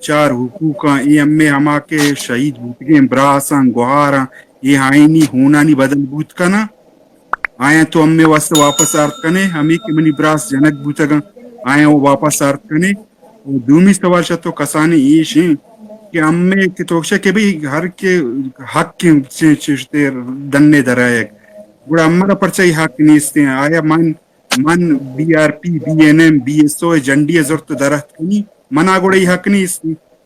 چار حقوقاں، اے ہمے ہما کہ شہید بوتگیں براساں، گوہاراں، اے آئینی ہونانی بدل بوت کناں۔ آیاں تو ہمے واسطہ واپس آرت کنے، ہمے کہ منی براس جنگ بوتگاں، آیاں واپس آرت کنے۔ و دومی سوال شہ تو کسانیں ایش ایں کہ ہمے کہ تو گشے کہ بھئی ہر کہ حق ایں چے چشتے دنے درائیگ، گڑا ہمرا پرچہ ای حق نیستیں؟ آیا من من B R P, B N M, B S O ءِ جنڈی ءَ زرت ءُ در اتکنی، من ءَ گڑا اے حق نیست۔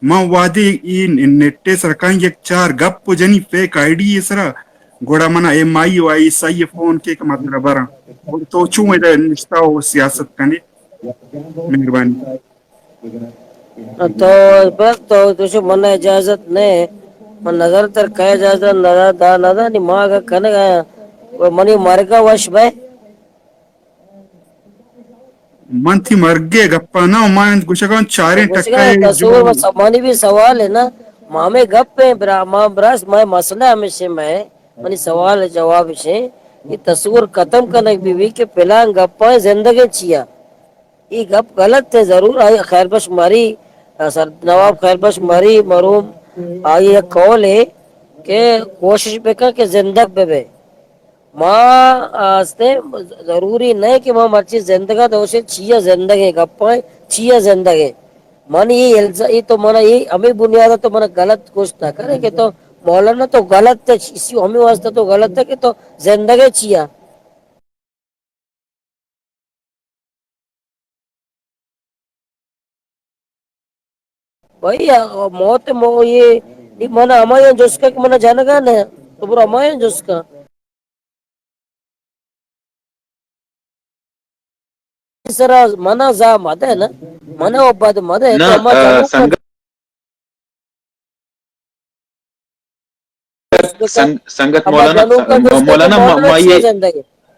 من وہدے اے نٹ ءِ سرا کاں یک چار گپ ءُ جنی فیک آئی ڈی ءِ سرا، گڑا من ءَ ایم آئی او، آئی ایس آئی ءَ فون کیت کہ من ترا براں۔ گڑا تو چوں ادا نشتہ ءُ سیاست کنے؟ مہربانی۔ تو بس تو، تو چو من ءَ اجازت نہ، من نظر تر کئے اجازت نہ دا، نہ دا، نی ما اگاں کنگ ءَ آں، منی مرگ ءَ وش بئے۔ من تئی مرگ ءِ گپ ءَ نہ، من گوشگ ءَ آں چاریں ٹک ءَ تصور، منی بھی سوال ہے نا، ما ہمے گپ ءَ برا، ما براس، مئے مسئلہ ہمیش ایں، مئے، منی سوال ءِ جواب اش ایں کہ تصور ختم کنگ بہ بی کہ پلان گپ ءَ زندگ ایں چیا۔ اے گپ غلط ہے، ضرور آئی خیر بخش مری، سر نواب خیر بخش مری مرحوم، آئی یک قول ہے کہ کوشش بکن کہ زندگ بہ بے۔ ما آستے ضروری نہ کہ ما مرچی زندگ ءَ دوشے چیا زندگ ایں، گپاں چیا زندگ ایں۔ من اے الز-، اے تو من اے ہمے بنیاد ءَ تو من غلط گوشت نہ کرے کہ تو مولانا تو غلط ہے، اسی ہمے واسطہ تو غلط ہے کہ تو زندگ ہے چیا۔ بھائی، آ، موت مو-، یہ، یہ من ہمایاں جس کا کہ من جانگا نہ، تو برو ہمایاں جس کا۔ سرا منا زا مدے نا، منا و بد مدے، تو نہ، ہما آ، جانو سنگت۔ سنگ-، سنگت مولانا، مولانا، ما، ما یہ،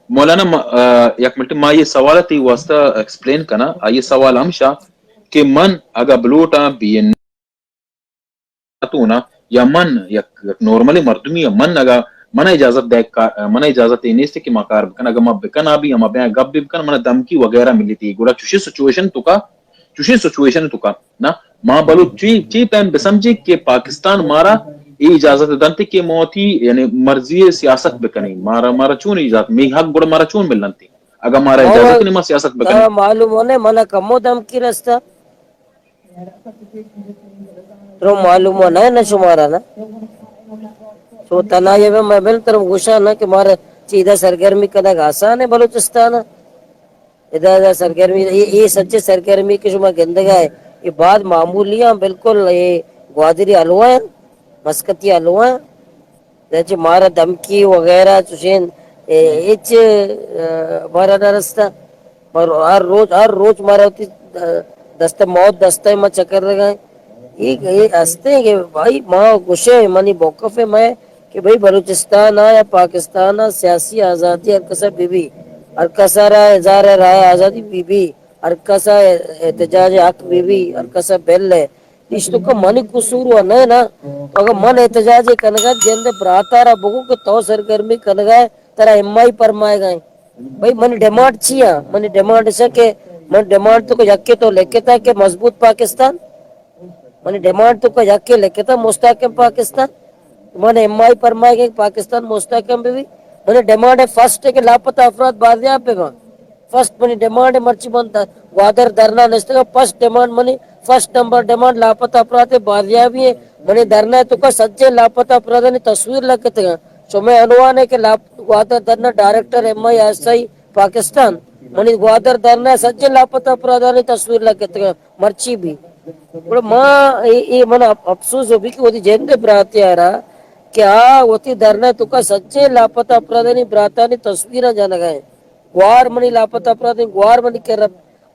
مولانا، ما، آ، یک منٹ، ما یہ سوال تئی واسطہ ایکسپلین کنا۔ آ، یہ سوال ہمشا کہ من اگا بلوٹاں بی این اتونا، یا من یک، یک نارمل مردمی آں، من اگا، من اجازت دے کا-، من اجازت اے نیست کہ ما کار بکن، اگا ما بکن آ بھی، ہما بیاں گپ بھی بکن، من دھمکی وغیرہ ملیتی۔ گڑا چوشی سچویشن تو کا چوشیں سچویشن توکا نا، ما بلوچ چی، چی پیم بسمجھیں کہ پاکستان مارا اے اجازت دنت کہ ما وتی یعنی مرضی سیاست بکنیں؟ مارا، مارا چون اجازت؟ می حق گڑا مارا چون ملنت؟ اگا مارا اجازت نہیں ما سیاست بکنیں؟ ترا معلوم ہونے منا کمو دھمکی رستا؟ ترا معلوم ہونا ہے نا شمارا نا؟ تو تنہا یہ میں بل ترم گوشا نا کہ مارا چیدہ سرگرمی کنگ آسان ہے بلوچستان۔ ادا، ادا سرگرمی، اے، اے سجے سرگرمی کہ شما گندگا ہے، اے بعد معمولی ہاں، بالکل اے گوادری حلوہ ہیں، مسکتی حلوہ ہیں۔ دچ مارا دھمکی وغیرہ چوشیں، اے، ہچ، اے، مارا نہ رستا۔ پر ہر روچ، ہر روچ مارا وتی، اے، دست موت دستا ما چکر لگائیں۔ اے، اے ہستے کہ بھائی ما گوشے منی موقف ہے میں کہ بھئی بلوچستان ءَ یا پاکستان ءَ سیاسی آزادی ہر کس ءَ بہ بی، ہر کس ءَ را اظہار رائے آزادی بہ بی، ہر کس ءَ احتجاج حق بہ بی، ہر کس ءَ بل ہے۔ ایش تو کہ منی قصور و نہ نا، اگر من احتجاج کنگا جند برات ءَ را بگو کہ تو سرگرمی کنگا ہے، ترا ایم آئی پرمائے گا ہے۔ بھئی منی ڈیمانڈ چی ہے؟ منی ڈیمانڈ اسے کہ من ڈیمانڈ تو کہ یکے تو لکھتا کہ مضبوط پاکستان، منی ڈیمانڈ تو کہ یکے لکھتا مستحکم پاکستان۔ من ایم آئی پرمائے کہ پاکستان مستحکم بہ بی۔ منی ڈیمانڈ ہے فرسٹ ہے کہ لاپتہ افراد بازیاب بہ بان۔ فرسٹ منی ڈیمانڈ ہے، مرچی من گوادر دھرنا نشتگا، فرسٹ ڈیمانڈ منی، فرسٹ نمبر ڈیمانڈ لاپتہ افراد بازیابی ہے۔ منی دھرنا تو کا سجے لاپتہ افرادانی تصویر لگتگا۔ شمئے عنوان ہے کہ لاپ-، گوادر دھرنا director M I S I Pakistan. منی گوادر دھرنا سجے لاپتہ افرادانی تصویر لگتگا۔ مرچی بھی۔ گڑا ما اے، اے من اپ-، افسوس ہو بھی کہ وتی جند براتے آرا کہ آ وتی دھرنا تو کا سجے لاپتہ افرادانی براتانی تصویراں جنگا ہیں۔ گوار منی لاپتہ افرادانی گوار منی کرا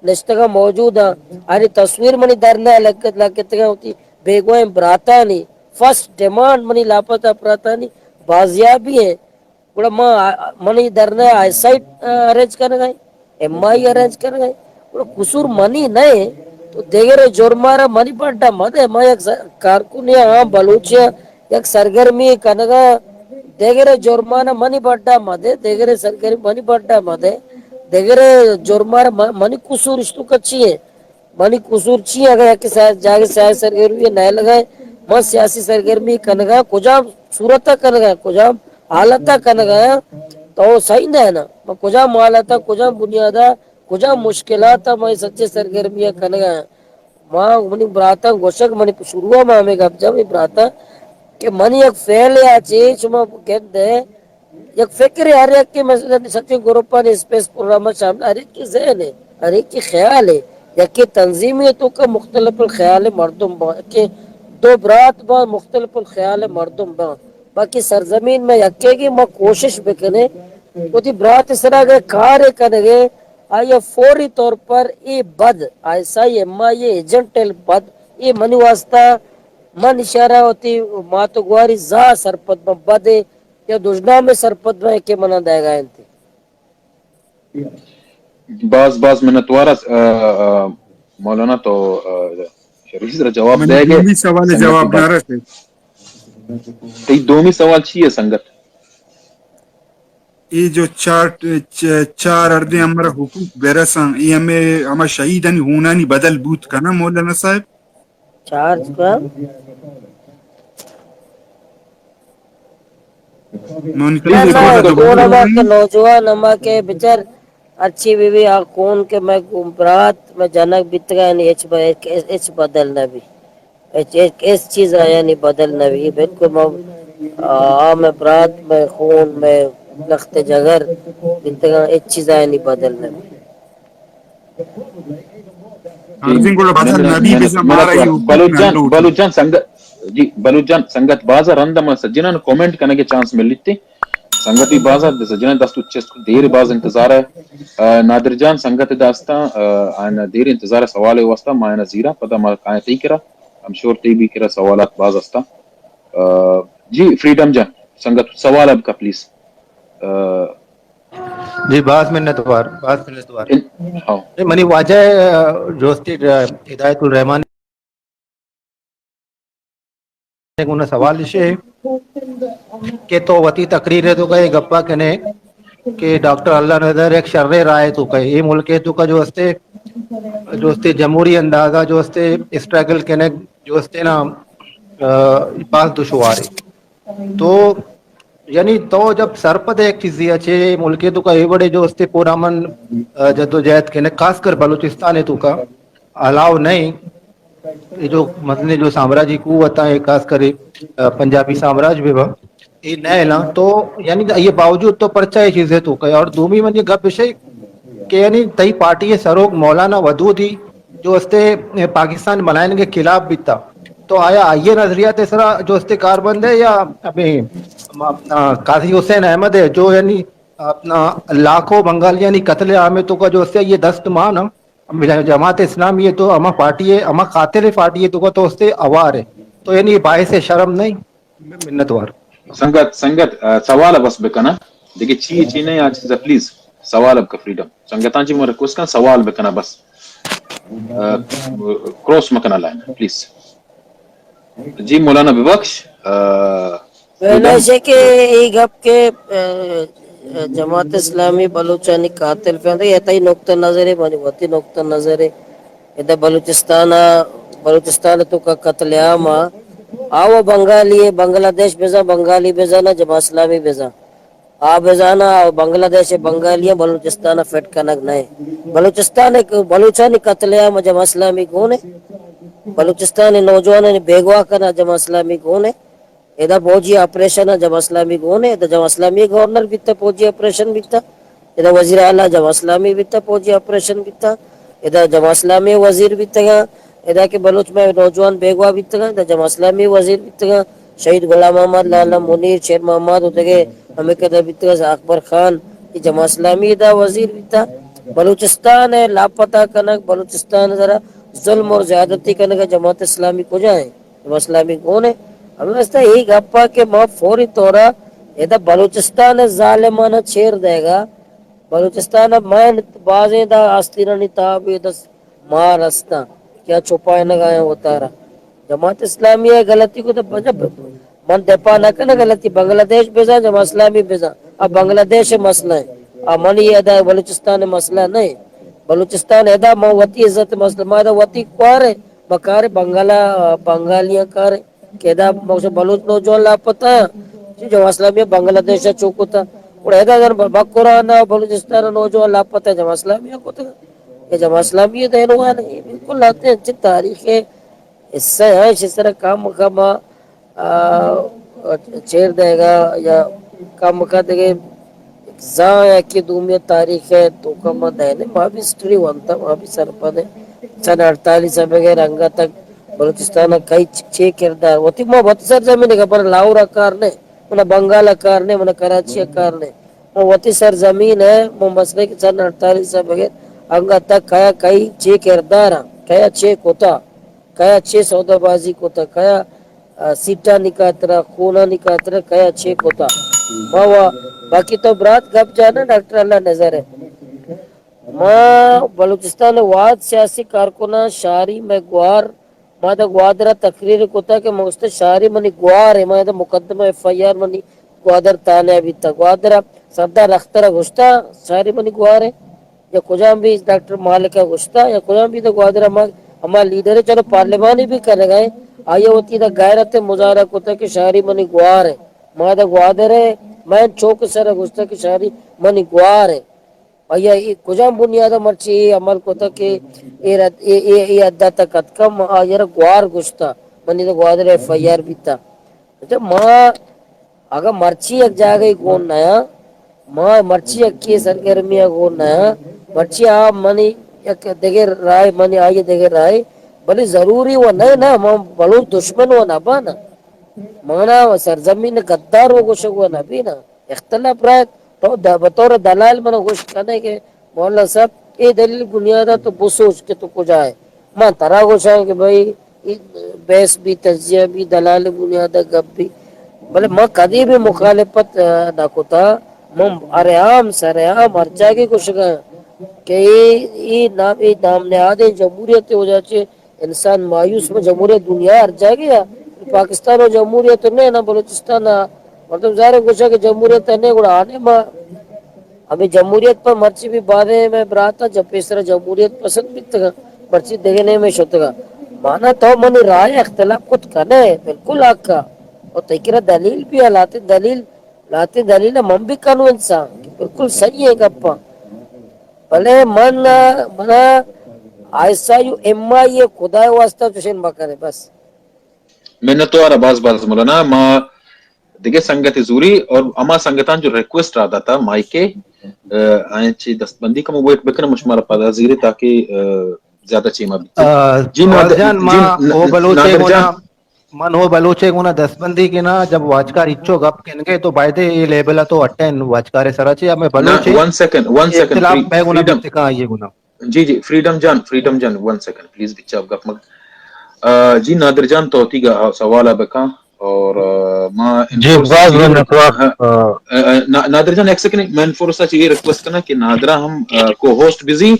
نشتگا موجود ہیں۔ آنی تصویر منی دھرنا لگت، لگتگا وتی بیگوائیں براتانی۔ فرسٹ ڈیمانڈ منی لاپتہ افرادانی بازیابی ہیں۔ گڑا ما، منی دھرنا آئی ایس آئی ارینج کنگا ایں، ایم آئی ارینج کنگا ایں۔ گڑا قصور منی نہ ایں، تو دگرے جرمارا منی بڈا مدے۔ ما یک س-، کارکنے آں، بلوچے آں، یک سرگرمی کنگا، دگرے جرمانا منی بڈا مدے، دگرے سرگرمی منی بڈا مدے، دگرے جرمارا م-، منی قصور اشتو کچی ایں۔ منی قصور چی ایں؟ اگر یک سیاس-، جاگہ سیاسی سرگرمی نہ لگائیں، من سیاسی سرگرمی کنگا، کجام صورت کنگا، کجام حالت کنگا، تو صحیح نہ نا۔ من کجام حالت، کجام بنیاد، کجام مشکلات، من سچے سرگرمی کنگا۔ ما منی براتاں گوشگ، منی شروع ما ہمیں گپ جا، منی براتاں کہ من یک فعل یا چے شما گند ہے، یک فکر ہے، ہر یک کے مثلاً سچے گروپانی اسپیس پروگرام شامل، ہر یک کی ذہن ہے، ہر یک کی خیال ہے، یک کی تنظیمی ہے تو کا مختلف الخیال مردم با، کہ دو برات با مختلف الخیال مردم با، باقی سرزمین میں یکے کی ما کوشش بکنے، وتی برات سرا گئے کار کنگے، آئی فوری طور پر اے بد، آئی ایس آئی ایم آئی اے ایجنٹ بد، اے منی واسطہ من اشارہ ہوتی مات و گواری زا سرپد بد، یا دژنام ء سرپد بہ کہ منا دئیگا انت۔ باز باز منتوار است، آ، آ، مولانا تو، آ، شریف را جواب منی دے گے۔ دومی سوال سنگت جواب باز۔ نہ رسے۔ تئی دومی سوال چی ہے سنگت؟ اے جو چار، چ-، چار اردیں امر حقوق برساں، اے ہمیں ہما شہیدانی ہونانی بدل بوت کنا مولانا صاحب؟ چارج کا من نہ، نہ، دوبارہ کون ہما کہ نوجوان ہما کہ بچار ہرچی بی بی آ کون کہ میں برات میں جنک بیتگا یعنی ہچ ب-، ہچ بدل نہ بی۔ ہچ، ہچ، ہچ چیز آ یعنی بدل نہ بی۔ بالکل میں، آ، میں برات میں خون میں لخت جگر بیتگا، ہچ چیز آ یعنی بدل نہ بی۔ جی، ہرزیں گڑا بس منت، نبی منت، بزاں منت مارا وار۔ یہ حکومت بلوچ جان، نہ لوٹی۔ بلوچ جان سنگت، جی، بلوچ جان سنگت بازا رند ما سجنان کمنٹ کنگے چانس ملیتے۔ سنگتی بازا سجنان دست چست دیر باز انتظار ہے۔ آ، نادر جان سنگت داستان، آ، آن دیر انتظار ہے سوال واسطہ ما آنا زیرا پدا ما کائیں تئی کرا، ہم شور تئی بھی کرا سوالات باز ہستا۔ آ، جی، فریڈم جان سنگت سوال اب کا پلیز۔ آ، جی، باز منتوار، باز منتوار۔ ان-، ہاں۔ اے منی واجہ، آ، جوستی، آ، ہدایت الرحمان گوں سوال اش کہ تو وتی تقریر ء توکا اے گپا کنے کہ ڈاکٹر اللہ نظر یک شریں راہ ء توکا اے ملک ء توکا جو استے، جو استے جمہوری اندازہ جو استے اسٹرگل کنگ جو استے نا، آ، باز دشوار ہے۔ تو یعنی تو جب سرپد ہے ایک چیزی اچھے ملک ء توکا اے بڑے جو استے پورامن، آ، جدوجہد کنگ خاص کر بلوچستان ء توکا الاؤ نہیں۔ یہ جو مثلاً جو سامراجی قوت ہیں، خاص کر، آ، پنجابی سامراج بھی با، یہ نہ اعلان تو، یعنی یہ باوجود تو پرچہ یہ چیزیں تو کہے۔ اور دومی من یہ گپ ہے کہ یعنی تئی پارٹی سروک مولانا ودودی جو استے پاکستان بنائیں کے خلاف بھی تھا، تو آیا آئیے نظریات سرا جو استے کار بند ہے یا ابھی، آ، قاضی حسین احمد ہے جو یعنی اپنا لاکھوں بنگالیانی قتل عام تو کا جو استے یہ دست مان جماعت اسلامی ہے تو ہما پارٹی ہے، ہما قاتل پارٹی ہے تو کا تو اس سے اوار ہے۔ تو یعنی یہ باعث شرم نہیں؟ منتوار۔ سنگت، سنگت، آ، سوال بس بکنا۔ دیکھیں چی، چی نہیں آج چیزا، پلیز۔ سوال اب کا فریڈم۔ سنگتاں جی میں ریکویسٹ کن سوال بکنا بس۔ آ، کراس مکنا لائن، پلیز۔ جی مولانا ببخش، آ، پہلا فریڈم۔ ایسے کہ یہ گپ کے، آ، جماعت اسلامی بلوچانی قاتل پہ اندر، یہ تئی نقطہ نظر ہے، منی وتی نقطہ نظر ہے۔ ادا بلوچستان، بلوچستان تو کا قتل عام آ، آو بنگالی ہے، بنگلہ دیش بزا، بنگالی بزا نہ، جماعت اسلامی بزا۔ آ بزانا، آ بنگلہ دیش بنگالی ہے، بلوچستان فٹ کنگ نہیں۔ بلوچستان، بلوچانی قتل عام جماعت اسلامی گون ہے۔ بلوچستان نوجوانانی بیگواہ کنا جماعت اسلامی گون ہے۔ ادا فوجی آپریشن ء جماعت اسلامی گون ء، ادا جماعت اسلامی گورنر بیتا، فوجی آپریشن بیتا، ادا وزیر اعلی جماعت اسلامی بیتا، فوجی آپریشن بیتا، ادا جماعت اسلامی وزیر بیتگا، ادا کہ بلوچ میں نوجوان بیگواہ بیتگا، ادا جماعت اسلامی وزیر بیتگا، شہید غلام محمد، لالا منیر، شیر محمد، ادگے ہمیں کدا بیتگا، اکبر خان، یہ جماعت اسلامی ادا وزیر بیتا۔ بلوچستان ء لاپتہ کنگ، بلوچستان ذرا ظلم اور زیادتی کنگ جماعت اسلامی کجا ہے؟ جماعت اسلامی کون ہے؟ ہمیں واسطہ یہی گپا کہ ما فوری طورا ادا بلوچستان ظالمانہ چیر دے گا۔ بلوچستان ء مین بازیں دا آستینانی تاب ادا مار ہستاں کہ آ چھپائینگ ء آیاں وتارا۔ جماعت اسلامی ء غلطی کو تو بجا من دفاع نہ کناں، غلطی بنگلہ دیش بزاں، جماعت اسلامی بزاں، آ بنگلہ دیش ء مسئلہ ہے، آ منی ادا بلوچستان ء مسئلہ نہیں۔ بلوچستان ادا ما وتی عزت مسئلہ، ما ادا وتی کوار ایں، ما کار ایں بنگالا، بنگالیاں کار ایں کہ ادا ما بلوچ نوجوان لاپتہ ایں، جماعت اسلامی بنگلہ دیش ءَ چو کتہ، اور ادا اگر ب-، بکران ءَ بلوچستان ءَ نوجوان لاپتہ ایں، جماعت اسلامی ءَ کتہ، کہ جماعت اسلامی ءِ دینوان ایں، بالکل لاتے ہیں، چہ تاریخ حصہ ایں، اس طرح کم کم آ، چیر دئیگا یا کم کدگے زاں یکے دومی تاریخ ءِ توکا ما دئینے، ما بھی ہسٹری ونتا، ما بھی سرپد ایں۔ سن اڑتالیس ءَ بگر انگت تک بلوچستان ءَ کئی چ-، چے کردار وتی، ما وتی سرزمین ءَ، پر لاہور ءَ کار نہ، منا بنگال ءَ کار نہ، منا کراچی ءَ کار نہ، ما وتی سرزمین ءَ، ما مسئلہ کہ سن اڑتالیس ءَ بگر انگت تک کیا کئی چے کردار، کیا چے کتا، کیا چے سودا بازی کتا، کیا، آ، سیٹانی خاطرا، خونانی خاطرا کیا چے کتا۔ ما وا، باقی تو برات گپ جانا، ڈاکٹر اللہ نظر ایں۔ ما بلوچستان ءِ واد سیاسی کارکناں شاری مئے گوار، ما دا گوادر ءَ تقریر کتا کہ ما گوشتا شاری منی گوار ایں، ما دا مقدمہ ایف آئی آر منی گوادر تھانہ ءَ بیتا۔ گوادر ءَ سردار اختر ءَ گوشتا شاری منی گوار ایں۔ یا کجام بھی ڈاکٹر مالک ءَ گوشتا، یا کجام بھی تو گوادر ءَ ما، ہما لیڈر ایں، چلو پارلیمانی بھی کنگا ایں، آئی ءَ وتی دا غیرت ءِ مظاہرہ کتا کہ شاری منی گوار ایں، ما دا گوادر ایں، من چوک سر ءَ گوشتا کہ شاری منی گوار ایں۔ آئی ءَ اے کجام بنیاد ءَ مرچی اے عمل کتا کہ اے رد-، اے، اے، اے حد ءَ تک اتکا، ما آئی ءَ را گوار گوشتا، منی دا گوادر ایف آئی آر بیتا۔ اچھا، ما اگاں مرچی یک جاگہے گون نیاں، ما مرچی یکے سرگرمی ءَ گون نیاں، مرچی آ منی یک دگہ رائے، منی آئی ءِ دگہ رائے، بلے ضروری و نہ، نہ، ما بلوچ دشمن و نہ باں نا، مانا سرزمین ءِ غدار و گوشگ و نہ بی نا، اختلاف رائے، تو د-، بطور دلائل منا گوشت کنے کہ مولانا صاحب، اے دلیل بنیاد ءَ تو بسوچ کہ تو کجا ئے۔ من ترا گوشاں کہ بھئی، اے بحث بی، تجزیہ بی، دلائل بنیاد ءَ گپ بی، بلے من کدی بھی مخالفت، آ، نہ کتا۔ من ہر عام، سر عام ہر جاگہ گوشگاں کہ اے، اے نام، اے نام نہادیں جمہوریت ءِ وجہ چہ انسان مایوس بہ، جمہوریت دنیا ہر جاگہ ءَ، پاکستان ءَ جمہوریت نہ، نہ بلوچستان ءَ۔ مردم ظاہر گوشاں کہ جمہوریت نہ، گڑا آنے ما ہمے جمہوریت پر مرچی بھی بارے میں براتا، جب پیسرا جمہوریت پسند بیتگا، مرچی دگہ نیمے شتگا۔ مانا تو منی رائے اختلاف کت کنے، بالکل حق ءَ۔ اور تئی کرا دلیل بھی ہے، لاتے دلیل، لاتے دلیل من بھی کنوں انسان، بالکل صحیح ہے گپا۔ بلے من، منا آئی ایس آئی و ایم آئی اے خدائے واسطہ چوشیں مکنے بس۔ منتوار باز باز مولانا، ما دگہ سنگت زوری اور ہما سنگتاں جو ریکویسٹ را داتا مائک ءَ، آئیں چی دستبندی کم ویٹ بکن، ما شمارا پدا زیرے تاکہ، آ، زیادہ چیما بیت۔ آ، جی نادر جان، ما او بلوچے گونا، من او بلوچے گونا دستبندی کنا، جب واجکار اچو گپ کنگے تو بایدے اے لیبل تو اٹین واجکار سرا چی، ہمیں بلوچے ون سیکنڈ، ون سیکنڈ، اختلاف مئے گونا بیتکا آئیے گونا۔ جی، جی، فریڈم جان، فریڈم جان، ون سیکنڈ، پلیز، بچا گپ مک-، آ، جی، نادر جان، تو تیگا سوال بکا اور، آ، ما جی، انفورس باز چی منتوار۔ ہاں، آ، آ، نا-، نادر جان، ایک سیکنڈ، میں انفورس چی یہ ریکویسٹ کرنا کہ نادرا ہم، آ، کو ہوسٹ بزی،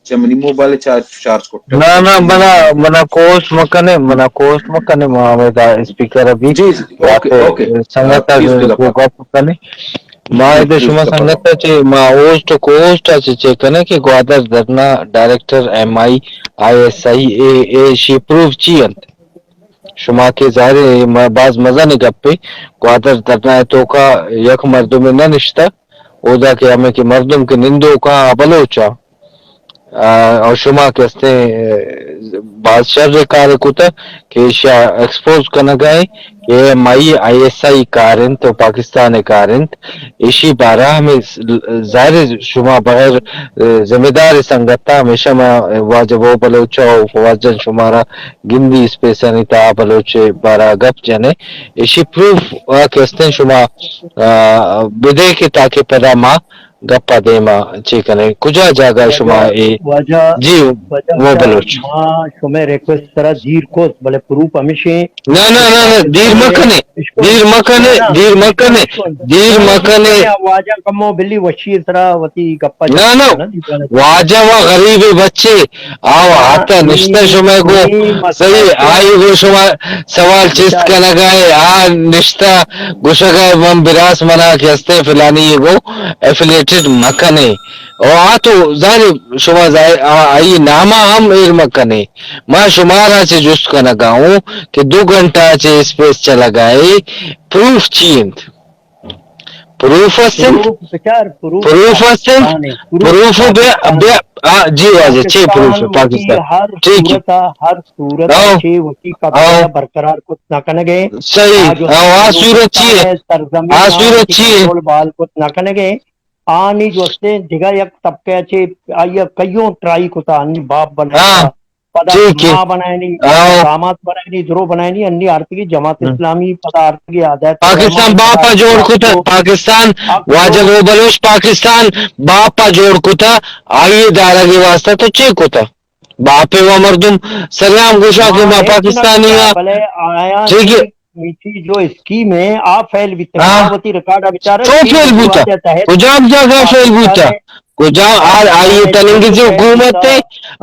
چہ منی موبائل چارج، چارج کرتے۔ نا، نا، منا، منا کو ہوسٹ مکنے، منا کو ہوسٹ مکنے، ما ہمیں دا اسپیکر ابھی جی، جی، اوکے، اوکے۔ سنگت آ، پلیز، کو گپ کنے۔ ما ادا شما سنگت ء چہ، ما ہوسٹ و کوسٹ ء چہ چیک کنیں کہ گوادر دھرنا director M I, I S I A, اے شی پروف چی انت؟ شما کہ ظاہر ہے ما-، باز مزن گپے، گوادر دھرنا ء توکا یک مردمے نہ نشتہ، اودا کہ ہمے کہ مردم کہ نندوکاں آ بلوچاں۔ آ، اور شما کہ استیں، آ، باز شر کار کتہ کہ ایشیا ایکسپوز کنگا ہے کہ A M I I S آئی کار انت و پاکستان کار انت۔ ایشی بارہ ہمیں ظاہر ہے شما بغیر، آ، ذمہ دار سنگتا ہمیشہ ما واجہ بہو بلوچا و فواد جان شمارا گندی اسپیسانی تہا بلوچ بارہ گپ جنے۔ ایشی پروف آ کہ استیں شما، آ، بدے کہ تاکہ پدا ما گپ ء دیم ء چے کنئے؟ کجا جاگہ ء شما اے؟ واجہ، جی، واجہ وہ صاحب، بلوچ۔ ما شمئے ریکویسٹ سرا دیر کت، بلے پروف ہمیشیں۔ نہ، نہ، نہ، نہ، دیر مہ کنے، دیر مہ کنے، نہ، نہ، دیر مہ کنے، دیر مہ کنے۔ واجہ کمو بلی وشی سرا وتی گپا نہ، نہ، واجہ وا غریب بچے، آو ہاں، آتا نشتہ شمئے گو، صحیح، آئی گو شما سوال چست کنگا ہے، آ نشتہ گوشگا ہے، من براس منا کہ ہستے فلانی یہ گو، ایفیلیٹ ریکویسٹ مہ کنے۔ او آ تو زانے شما زاہ-، آ-، آئی ناما ہم ایر مہ کنے۔ ما شمارا چہ جست کنگا ہوں کہ دو گھنٹہ چہ اسپیس چلگا اے، پروف چی انت؟ پروف است انت؟ پروف بچار، پروف پروف است انت؟ پاکستان ہے، پروف پروف بیا، پاکستان بیا، ہے۔ آ، جی واجہ، چے پروف پاکستان ہے؟ وتی پاکستان۔ ہر ٹھیک ہے۔ صورت ء، ہر صورت ء آؤ۔ چے وتی قبضہ آؤ۔ برقرار کت نہ کنگ ء۔ صحیح۔ آج آؤ، آ وتی صورت چی ہے؟ سرزمین آ آ صورت وتی چی ہے؟ کنٹرول بحال کت نہ کنگ ء۔ آنی جو استیں دگہ یک طبقہ چے آئی ء کئیوں ٹرائی کتا، آنی باپ بنائینی، ہاں۔ پدا ٹھیک ہے۔ ماں بنائینی، آؤ۔ داماد بنائینی، درو بنائینی، انی آرتگی جماعت ہم۔ اسلامی، پدا آرتگی آدھا پاکستان باپ ء جوڑ کتا، پاکستان واجہ گو بلوچ پاکستان باپ ء جوڑ کتا، آئی ء دارگ ء واسطہ تو چے کتا؟ باپ ء و مردم سریام گوشاں کہ ما پاکستانی ہاں۔ بلے آیاں ٹھیک ہے۔ میٹھی جو اسکیم ہے، آ فیل بیتگ۔ ہاں۔ آ وتی ریکارڈ ء بچار، چون فیل بوتا؟ کجام جاگہ فیل بوتا؟ کجام آ-، آئی تننگزی حکومت ہے،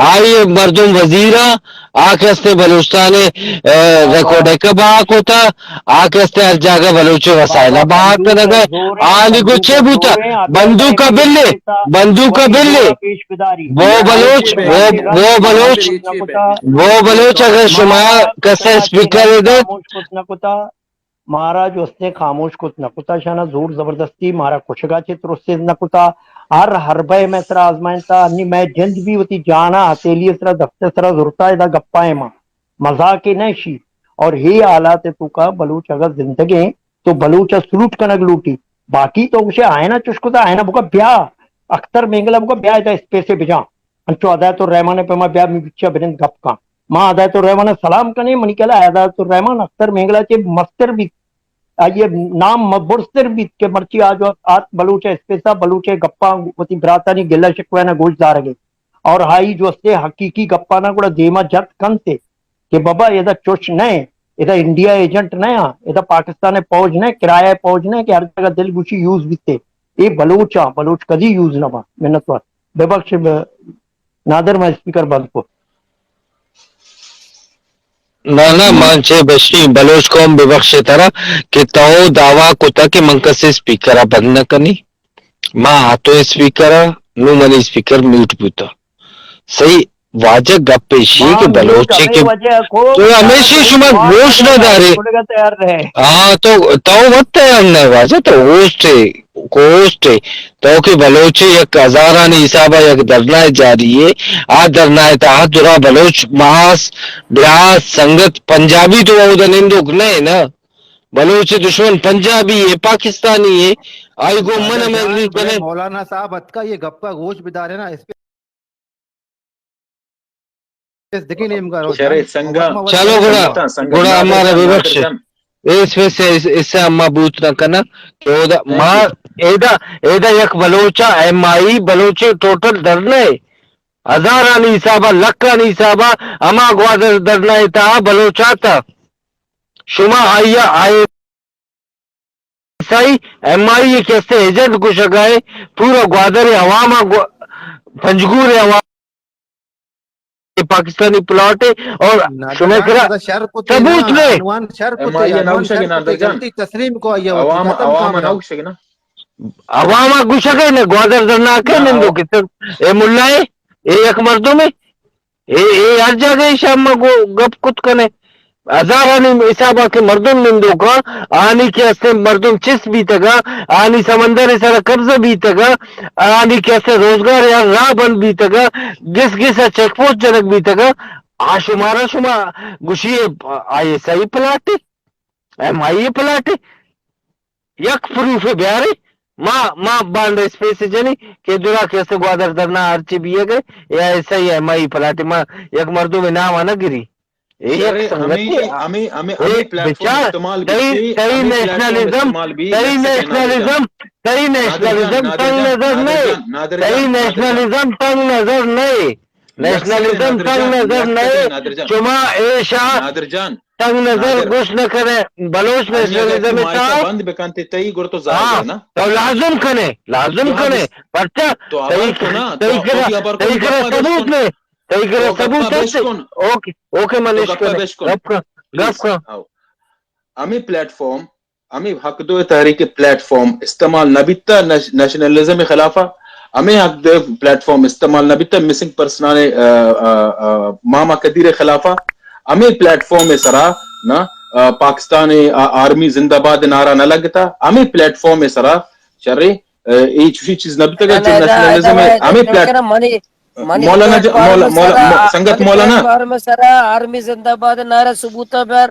آئی مردم وزیرا، آ کہ استے بلوچستان، اے، ریکارڈ ء کہ بہا کتا، آ کہ استے ہر جاگہ بلوچ وسائل بہا کنگا، آ نی گچے بوتا، بندوق ء بلے، بندوق ء بلے، وہ بلوچ، وہ، وہ بلوچ، وہ بلوچ اگر شما کسے اسپیکر دے، مارا جو استیں خاموش کت نہ کتا، شانا زور زبردستی مارا کشگا چہ ترسیز نہ کتا۔ ہر حربہ مئے سرا آزمائنتا، انی مئے جند بھی وتی جانا ہتیلی سرا دفتے سرا زرتا، ادا گپا ہے ما مذاق نہ شی۔ اور ہی حالات توکا بلوچ اگر زندگیں تو بلوچ سلوٹ کنگ لوٹی، باقی تو گوشے آئینا چش کتا، آئینا بکا بیا، اختر مینگلا بکا بیا، ادا اسپیسے بجا۔ انچو ہدایت الرحمن ء پیما بیا می بچا بنند گپ کن۔ ما ہدایت الرحمن ء سلام کنیں، منی کلا ہدایت الرحمن اختر مینگلا چے مستر بیت، آئی ء نام م-، برزتر بیت کہ مرچی آج آت بلوچ ء اسپیسا بلوچ ء گپاں وتی براتانی گلہ شکوہ نا گوش دارگے اور آئی جو استے حقیقی گپانا گڑا دیما جت کنتے کہ بابا ادا چوش نہ، ادا انڈیا ایجنٹ نہ، ادا پاکستان ء پوج نہ، کرایہ ء پوج نہ کہ ہر جگہ دل گوشی یوز بیتے۔ اے بلوچ آ، بلوچ کدی یوز نہ با۔ منت وار۔ ببخش، ب-، نادر، ما اسپیکر بند کو۔ نہ، نہ، من چے بشی، بلوچ قوم ببخشے ترا کہ تو دعویٰ کتا کہ من کسے اسپیکر ء بند نہ کنی۔ ما آتو اسپیکر ء، نو منی اسپیکر میوٹ بوتا۔ صحیح، واجہ گپ ایشی کہ بلوچے کہ تو ہمیشی شما گوش نہ دارے۔ ہاں، تو، تو وت تیار نہ واجہ، تو ہوسٹ ہے، کو ہوسٹ ہے۔ تو کہ بلوچے یک ہزارانی حساب ء یک دھرنا جاری ہے، آ دھرنا تحت درا بلوچ ماس، براس، سنگت، پنجابی تو اودا نندوک نہ ہے نا۔ بلوچ دشمن پنجابی ہے، پاکستانی ہے، آئی گو من ہم ایگری کنے۔ مولانا صاحب اتکا، یہ گپا گوش بدارے نا، اس پہ اس دگہ نیمگا رو شرے جان۔ سنگا۔ چلو گڑا، سنگت، سنگت گڑا نادر ہمارا جان، ببخش۔ نادر جان۔ اس میں سے اس، اس سے ہم بوت نہ کنا کہ اودا ما ایدا، ایدا یک بلوچا ایم آئی بلوچے ٹوٹل دھرنا ہے۔ ہزارانی حسابا، لکھانی حسابا، ہما گوادر دھرنا ہے تا بلوچا تا۔ شما آئی ء آئی ایس آئی، ایم آئی ء کہ استے ایجنٹ گوشگ ء، پورا گوادر ء عوام ء گو-، پنجگور ء عوام ء پاکستانی پلاٹ ء اور شمئے کرا ثبوت نے۔ تسلیم کو آئی ء وتی عوام ء گوشگ ء نہ، گوادر دھرنا ء نندوک ء، اے ملا ء، اے یک مردم ء۔ اے، اے ہر جاگہ ایشاں ما گو-، گپ کت کنے۔ ہزارانی حسابا کہ مردم نندوکاں، آنی کہ استیں مردم چست بیتگاں، آنی سمندر سرا قبضہ بیتگاں، آنی کہ استیں روزگار ہر راہ بند بیتگاں، گس گس ء چیک پوسٹ جنگ بیتگاں، آ شمارا شما گوشی I S I plot, M I A plot. یک پروفے بیارے، ما، ما باندا اسپیس جنی کہ درا کہ است گوادر دھرنا ہرچی بیگ ء، یا ایس آئی ایم آئی پلاٹ ما یک مردم نام نہ گری۔ اے یک سنگتی ہمیں، ہمیں، ہمیں، ہمیں پلیٹ فارم بچار، استعمال تئی، بھی، تئی ہمیں پلیٹ فارم نیشنلزم، استعمال بھی، تئی یک سیکنڈ نادر جان۔ نیشنلزم، تئی نیشنلزم تنگ نظر نہیں۔ تئی نیشنلزم تنگ نظر نہیں۔ نیشنلزم تنگ نظر نہیں۔ شما ایشا نادر جان، تنگ نظر گوش نہ کنے، بلوچ نیشنلزم ء تہا بند بکنتے تئی گڑا تو زاہر نا۔ تو لازم کنے، لازم کنے۔ پرچا؟ تئی کرا، تئی کرا ثبوت نے، تئی کرا ثبوت ہے۔ اوکے، اوکے، من گپ کن، گپ کن۔ ہمیں پلیٹ فارم ہمیں حق دو تحریک پلیٹ فارم استعمال نہ بیتا، نیش-، نیشنلزم خلافا ہمیں حق دو پلیٹ فارم استعمال نہ بیتا، مسنگ پرسنان، آ، آ، آ، ماما قدیر خلافا ہمیں پلیٹ فارم سرا نا، آ، پاکستان، آ، آرمی زندہ باد نعرہ نہ لگتا، ہمیں پلیٹ فارم سرا شرے، آ، اے چوشی چیز نہ بیتا کہ جو نیشنلزم ہمیں پلیٹ منی، منی مولانا پلیٹ جا-، فارم مولا-، مولا-، سرا، مو-، سنگت منی مولانا۔ پلیٹ فارم سرا آرمی زندہ باد نعرہ ثبوت بر،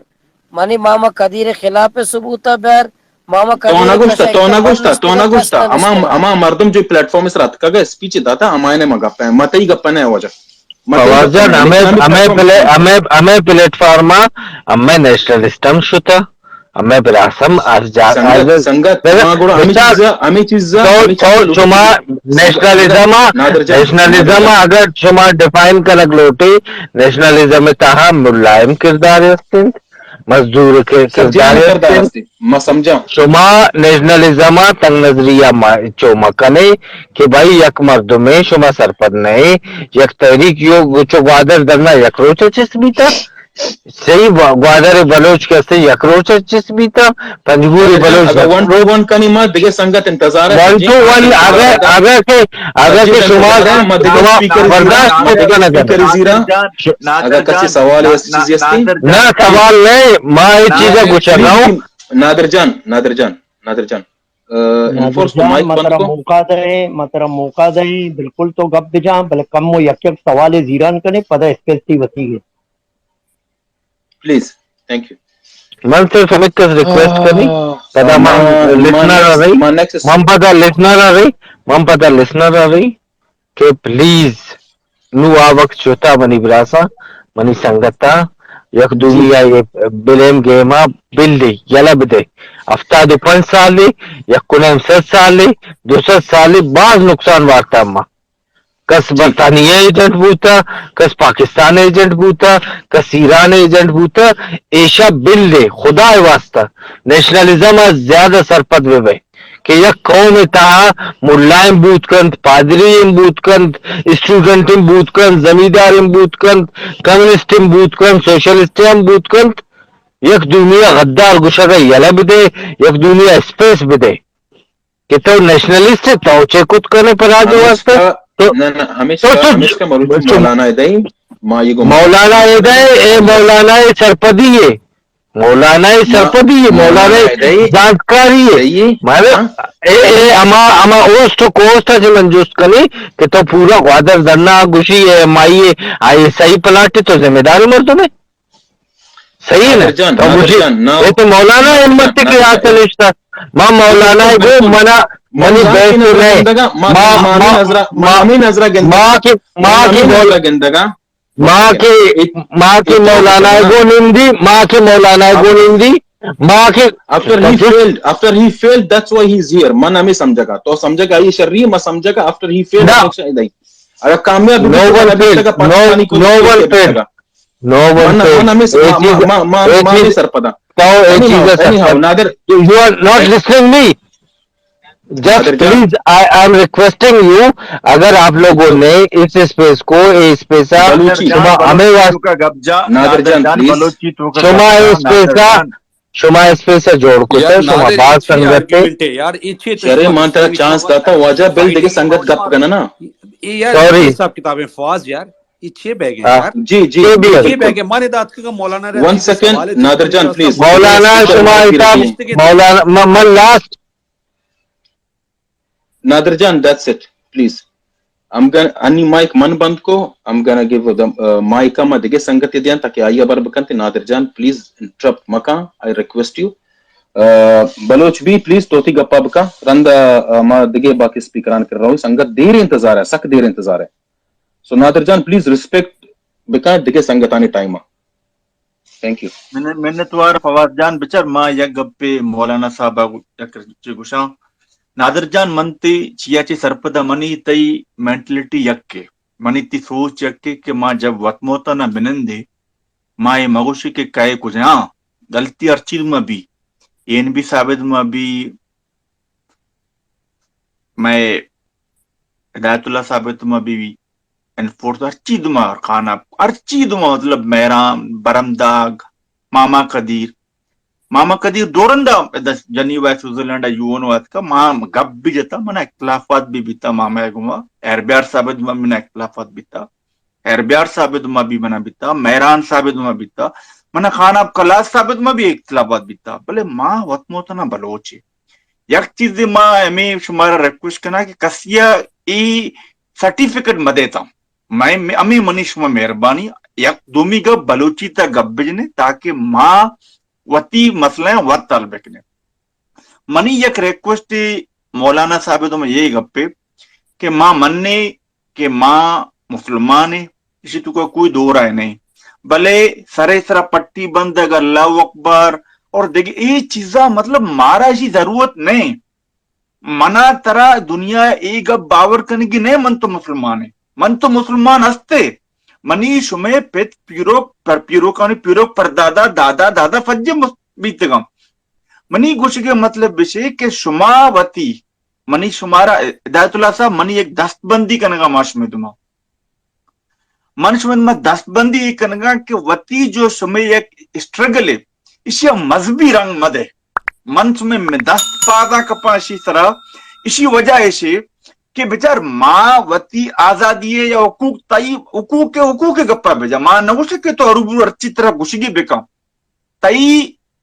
منی ماما قدیر خلاف ثبوت بر، ماما تو قدیر نہ گوشتا، کسا تو نہ گوشتا، تو نہ گوشتا۔ ہما، ہما مردم جو پلیٹ فارم سرا اتکگا اسپیچ داتا، ہمائنے ما گپا، ما تئی گپا نہ واجہ۔ ما تئی فواز گپا جان، نہ، ہمیں، ہمیں پلیٹ پلے-، فارم ہمیں، ہمیں پلیٹ فارم، ہمیں نیشنلسٹ ہم شتا۔ ہمے براس ہم از جا-، سنگت، از سنگت، بر-، ما گڑا ہمے بچار، چیزا، ہمے چیزا، تو، ہمے تو چیزا لوگ شما سنگت، نیشنلزم، نادر جان، نیشنلزم نادر جان۔ اگر شما ڈیفائن کنگ لوٹی، نیشنلزم تہا ملائم کردار است انت، مزدور کے سر جان کردار است کردار انت۔ است انت۔ ما سمجھاں۔ شما نیشنلزم تنگ نظری ما چو مکنے کہ بھائی یک مردمے شما سرپد نئے، یک تحریک یو چو گوادر درنا یک روچ چست بیتا۔ صحیح، گوا-، گوادر بلوچ کہ است یک روچ چست بیتا، پنجگور بلوچ اگر یک ون ٹو روچ۔ ون کنی ما دگہ سنگت انتظار ہے، ون ٹو ون اگر، اگر کہ، اگر کہ شما، شما برداشت کت کنگ نہ۔ نادر جان، نادر اگر کسی جان، سوال نا-، یا نا-، چیزی ہستی؟ نادر جان، نہ، سوال نہیں، ما یہ چیزا گوشگ ءَ ہوں۔ نادر جان، نادر جان، نادر جان، آ، نادر انفورس تو جان، مائک ما بند ترا کو۔ موقع دیں، ما ترا موقع دیں، بالکل تو گپ بجان، بلے کم و یک یک سوال زیران کنے، پدا اسپیس تی وتی گے۔ Please, thank you. من صرف ہمیں کس ریکویسٹ کنی، آہ، پدا ما، من ما لسنر آ نیکسٹ، رہی، ما نیکسٹ۔ من پدا لسنر آ رہی، من پدا لسنر آ رہی کہ پلیز نو آ وقت شتا منی براسا، منی سنگتا، یک دومی آ یہ بلیم گیم آ بل دے، یلا بدے۔ ہفتاد و پنچ سال، یک کنیم صد سال، دو سد سال، باز نقصان وارتا ما۔ کس جی۔ برطانیہ ایجنٹ بوتا، کس پاکستان ایجنٹ بوتا، کس ایران ایجنٹ بوتا، ایشا بل دے، خدا واسطہ، نیشنلزم ءَ زیادہ سرپد بہ بئے کہ یک قوم ءِ تہا ملائم بوت کنت، پادری ہم بوت کنت، اسٹوڈنٹ ہم بوت کنت، زمیندار ہم بوت کنت، کمیونسٹ ہم بوت کنت، سوشلسٹ ہم بوت کنت، یک دومی ءَ غدار گوشگ ءَ یلہ بدے، یک دومی ءَ اسپیس بدے۔ کہ تو نیشنلسٹ ئے، تو چے کت کنے پہ راج ءِ واسطہ؟ تو، نہ، نہ، ہمیشہ، تو، تو ہمیشہ مروچی مولانا ہدائی، ما یہ گو مولانا ہدائی، اے مولانا ءِ سرپدی ہے۔ مولانا ءِ ما-، سرپدی ہے، مولانا مولانا ءِ ہدائی، زانتکاری ہے۔ صحیح ہے۔ مارے، ہاں۔ اے، اے، اما، اما اوست و کوست ہے جو من جست کنی کہ تو پورا گوادر دھرنا گوشی ہے، مائی ہے، آئی صحیح پلاٹ ہے، تو ذمہ دار مردم ہے۔ صحیح نادر نا؟ جان، تو نادر مجھے، جان، نا۔ یہ تو مولانا نادر ہمت جان، کی نادر یاد جان۔ نشتا۔ ما مولانا بالکل، گو بالکل۔ منا، من منی ذاتی بحث نظر نہیں۔ گندگا، ما، ما، ما، نظر، ما، ما نظر گندگا۔ ما کی، ما ما کی نظر گندگا۔ ما اوکے۔ کی، ایک، ما کی ایک مولانا گو نندی، ما کی مولانا گو نندی، ما کی after he failed, after he failed, that's why he is here. من ہمیں سمجھگا۔ تو سمجھگا یہ شری، میں سمجھگا after he failed نہ۔ Election ادائی۔ اگر کامیاب بھی no تو one ابھی failed, تک no، پاکستانی کو no نہیں one failed۔ بیٹھگا۔ No one من، failed۔ من ہمیں س-، اے ما، چیز، ما، ما، اے ما ہمیں چیز، سرپدا۔ تو اے چیز anyhow، سرپد۔ Anyhow، نادر۔ You are not listening me۔ Just Nadir John. Please, I, I am requesting you، اگر آپ لوگوں نے اس اسپیس کو، اے اسپیس آ، بلوچی۔ شما ہمیں واس-، نادر جان، نادر جان، please۔ بلوچی تو کا شما اے اسپیس آ، نادر جان۔ شما اسپیس آ جوڑ کو یار، تو، شما نادر، باز اے چی سنگت ہے۔ آرگیومنٹ ہے یار، اے چی تو شرے مان ترا چانس داتا واجہ بل دیگه سنگت گپ کننا۔ اے یار، سوری۔ حساب کتابیں فواز یار۔ اے چے بیگ ہیں ہاں۔ یار؟ جی، جی۔ چے بیگ ہیں؟ چے بیگ ہیں؟ مانے دات کہ مولانا رحمت ون سیکنڈ، سوال ہے، نادر جان، پلیز۔ مولانا شما حساب، مولانا، م-، من لاسٹ۔ نادر جان، that's it، پلیز۔ ہم گن، انی مائک من بند کو، ہم گنا گیو دا، آ، مائک ما دگہ سنگت دیاں تاکہ آئی بر بکنت۔ نادر جان، پلیز انٹرپٹ مکاں، I request you۔ آ، بلوچ بھی، پلیز تو تی گپا بکا۔ رندا، آ، ما دگہ باقی اسپیکران کر رہا ہوں۔ سنگت دیر انتظار ہے، سک دیر انتظار ہے۔ سو نادر جان، پلیز ریسپیکٹ بکن دگہ سنگتانی ٹائم ءَ۔ Thank you. من-، منتوار فواد جان۔ بچار، ما یک گپے مولانا صاحب ءَ یک چی گوشاں۔ نادر جان، من تی چیا چی سرپد ءَ، منی تئی مینٹلٹی یکے، منی تی سوچ یکے کہ ما جب وت موتا نہ بنندے، ما اے مگوشی کہ کئے کجا، غلطی ہر چیز ما بی، این بی ثابت ما بی، مئے ہدایت اللہ ثابت ما بی، انفورس ہر چی دما، خانہ ہر چی دما، مطلب مہران، برمداگ، ماما قدیر، ماما قدیر دورندا ادا جنیوا ءَ سوئٹزرلینڈ ءَ یو این ءَ اتکا، ما گپ بھی جتا، منا اختلافات بھی بیتا، ماما ءِ گوما، ہیربیار صاحب ءِ گوما منا اختلافات بیتا، ہیربیار صاحب ءِ گوما بھی منا بیتا، مہران صاحب ءِ گوما بیتا، منا خان آف کلاس صاحب ءِ گوما بھی اختلافات بیتا، بلے ما وت موتنا بلوچے۔ یک چیزے ما ہمیں شمارا ریکویسٹ کنا کہ کسیا ای سرٹیفکیٹ مدے تا، میں، ہمیں منی شما مہربانی، یک دومی گپ بلوچی تا گپ بجنے تاکہ ما وتی مسئلہ وت حل بکنے۔ منی یک ریکویسٹ مولانا صاحب تو میں یہ گپے کہ ما مننے کہ ما مسلمان ہیں، اسی تو کا کوئی دو رائے نہیں، بلے سرے سرا پٹی بند اگر اللہ اکبر اور دیکھ یہ چیزاں، مطلب، مارا اسی ضرورت نہیں۔ منا ترا دنیا ءَ اے گپ باور کنگی نہ، من تو مسلمان ایں۔ من تو مسلمان ہستے۔ منی شمے پت پیروک پر پیروکانی پیروک پر دادا، دادا، دادا فجے مس-، بیتگاں۔ منی گوشگے مطلب بشے کہ شما وتی، منی شمارا، ہدایت اللہ صاحب، منی یک دست بندی کنگا ما شمے دما۔ من شمئے ما دست بندی اے کنگاں کہ وتی جو شمئے یک اسٹرگل ہے، اشی ءَ مذہبی رنگ مدے۔ من شمئے دست پاداں کپاں اشی سرا، اشی وجہ ایشے کہ بچار ما وتی آزادی ہے یا حقوق تئی حقوق کے حقوق کے گپا بجا۔ ما نہ گوشے کہ تو ہرو برو ہرچی طرح گوشگی بکن۔ تئی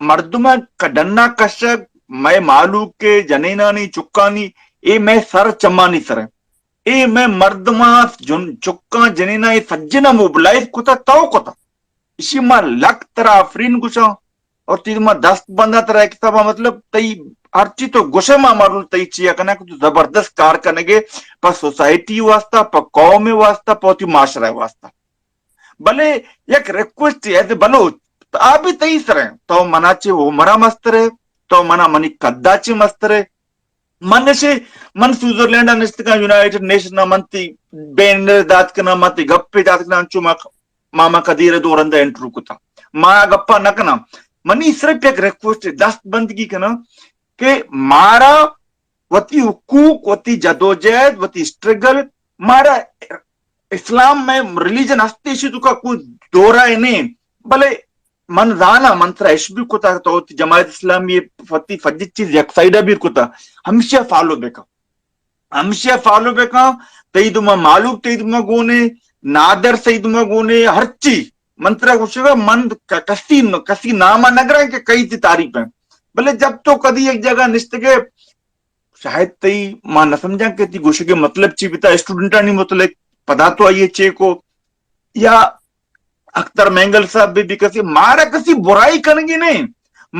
مردم ک-، ڈنا کشگ، مئے مالوک کے جنینانی چکانی، اے مئے سر چمانی سر ہیں۔ اے مئے مردماں جن-، چکاں جنیناں اے سجنا موبلائز کتا، تو کتا۔ اشی ما لک ترا آفرین گوشاں۔ اور تئی ما دست بندہ ترا ایک کتابا، مطلب، تئی ہرچی تو گوشے ما مارو تئی چیا کنا کہ تو زبردست کار کنگے پہ سوسائٹی واسطہ، پہ قوم واسطہ، پہ وتی معاشرہ واسطہ۔ بلے یک ریکویسٹ ہے، ایز اے بلوچ، تو آ بھی تئی سر ہیں۔ تو منا چے عمرہ مستر ہے، تو منا منی قدا چے مستر ہے۔ من نشے، من سوئٹزرلینڈ ءَ نشتگاں، یونائیٹڈ نیشن ءَ من تی بینر دات کناں، من تی گپے دات کناں، انچو ما، ماما قدیر ءِ دورند ءَ انٹرویو کتا۔ ما گپا نہ کناں۔ منی صرف یک ریکویسٹ ہے، دست بندگی کناں کہ مارا وتی حقوق، وتی جدوجہد، وتی اسٹرگل، مارا اسلام میں ریلیجن ہستے، اشی تو کا کوئی دورہ نہیں، بلے من زاناں، من ترا اش بھی کتا، تو وتی جماعت اسلامی وتی فجت چیز یک سائیڈ بھی کتا، ہمیشہ فالو بکا، ہمیشہ فالو بکا، تئی دما مالوک تئی دما گونے، نادر تئی دما گونے، ہرچی من ترا گوشگا، من ک-، کسی ن-، کسی نام نہ گراں کہ کئی تی تعریف ہیں، بلے جب تو کدی یک جگہ نشتگے، شاید تئی ما نہ سمجھاں کہ تئی گوشگے مطلب چی بتا، اسٹوڈنٹانی متعلق پدا تو آئیے چے کو، یا اختر مینگل صاحب بھی، بھی کسی، مارا کسی برائی کنگی نہیں،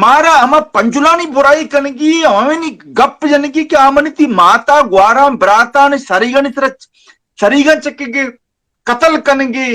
مارا ہما پنجلانی برائی کنگی، ہمیں گپ جنگی کہ آمنی تی ماتا گواراں براتاں سریگانی طرح سریگاں چکے گے، قتل کنگے،